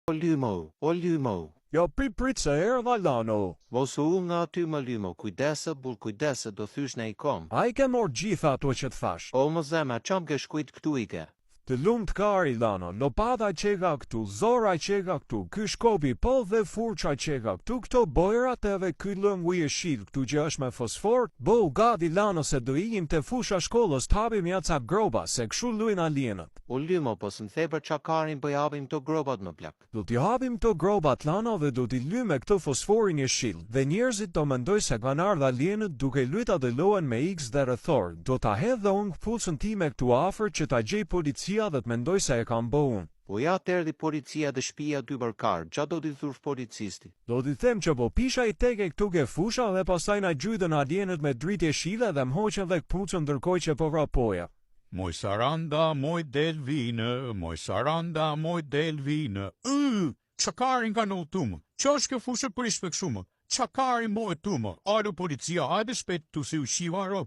O Lymo, o Lymo. Jo prit prit se erdha Lano. Mos u ul nga aty më Lymo, kujdes burr kujdes se do thysh naj kom. A i ke morr gjitha ato që të thash. O më zema, ça m'ke shkrujt këtu i ke. Të lumt kari Lano, lopata qeka këtu, zora qeka këtu, ky shkopi po dhe furça qeka këtu, këto bojrat edhe ky lëngu jeshil këtu që është me fosfor, Bëhu gati Lano se do ikim te fusha shkollës të hapim ja ca gropa se kshu lujnë alienët. O Lymo po s'më the për ça karin po i hapim këto gropat më plak. Do t'i hapim këto gropat Lano dhe do t'i lyjmë me këtë fosforin jeshil dhe njerëzit do mendojnë se kanë ardhë alienët duke lujt atë lojën me iks dhe rrethor, do ta hedh dhe unë këpucën time këtu afër që ta gjejë policia dhe të mendojë se e kam bo unë. Po ja të erdhi policia te shpia ty për kar, ça do t'i thush policistit? Do t'i them që po pisha i teke këtu ke fusha dhe pastaj na gjujtën alienët me dritë jeshile dhe m'hoqën dhe këpucën ndërkohë që po vrapoja. Moj Saranda, moj Delvinë, moj Saranda, moj Delvinë, yy, ça karin ka në tumë, ça është kjo fushë e prishme kështu më, ça kari moj tumë, alo policia, hajde shpejt këtu se u shiva rob.